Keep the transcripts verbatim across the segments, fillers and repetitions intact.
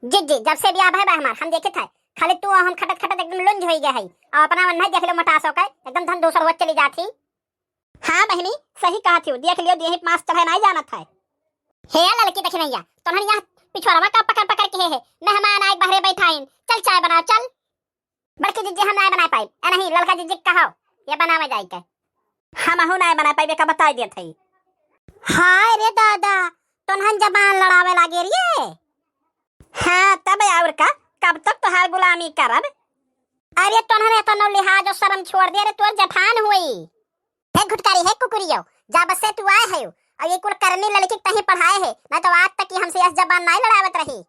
जिज्जी, जब से बियाह भय बा हमार, हम देखित है, खाली तू और हम खटत खटत एकदम लुंज होई गए है। और अपना मन नहीं देख लो मोटास होके, एकदम धन धूसर होत चली जात ही। हाँ बहिनी, सही कहत हियो, देख लियो, देही पास चढ़े नहीं जानत है। हे ललकी दखिनैया, तोहन यहाँ पिछुआरवा का पकड़ पकड़ के हे, हे, मेहमान आए बहरे बैठाइन, चल चाय बनाओ, चल। बड़की जिज्जी, हम नाय बनाए पाइब। ए नहीं, ललका जिज्जी के कहो, ये बनावे जाए के। हमहू नाय बनाए पाइब, एका बताई देत हई। हाय रे दादा, तोन्हन जबान लड़ावे लागे रे। हाँ, तब और का, कब तक तोहार गुलामी करब? अरे तोन्हन एतनो लिहाज और शर्म छोड़ दे रे, तोर जठान हुई। हे घुटकारी, हे कुकुरियो, जब से तू आए है, और ये कुल करनी लड़की कहीं पढ़ाए है, ना तो आज तक ये हमसे यस जबान नाय लड़ावत रही।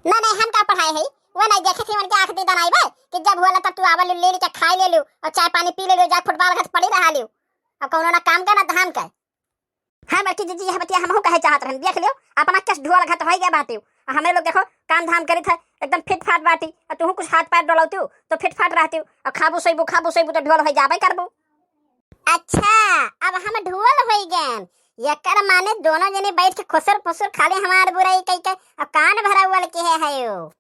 ना, नहीं, हम का पढ़ाए है? वो नहीं देखे थी उनके आँख दीदा नहीं बा कि जब होला तब तू आवल ले लेके खाई ले लियो और चाय पानी पी ले लियो, जा फुटबॉल घाट पड़ी रहा लियो। अब कौनो ना काम का ना धाम का। हाँ बड़की जिज्जी, यह बतिया हमहू कहे चाहत रहन, देख लियो, अपना केस ढोल घाट होई गया बाटे। और हमरे लोग देखो काम धाम करित है, एकदम फिट फाट बाटी, और तू कुछ हाथ पैर डोलौती हो तो फिट फाट रहती हो, और खाबू सोईबू, खाबू सोईबू तो ढोल होई जाबे करबू। अच्छा, अब हम ढोल होई गएन। एकर माने दोनों जने बैठ के खुसर फुसर खाली हमार बुराई कई के, अब कान भरा हुआ के है, है यो।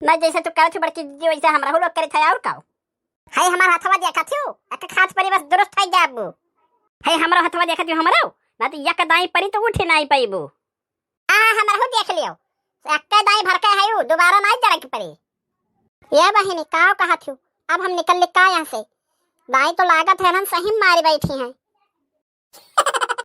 ना जैसे तू करत हो बड़की दीदी, वैसे हमरा हो लोग करित है, और का? है हमार हथवा देखत हो, एक हाथ परी बस दुरुस्त है जाबू। है हमरा हथवा देखत हो हमरो, ना तो एक दाई परी तो उठे नहीं पाइबू। आ, हमरहू देख लियो, एक्के दाई भड़के है उ, दोबारा नाई जड़े के पड़ी। ए बहिनी, काव कहत हूँ, अब हम निकल ले का यहाँ से? दाई तो लागत है ना सही मारी बैठी हैं।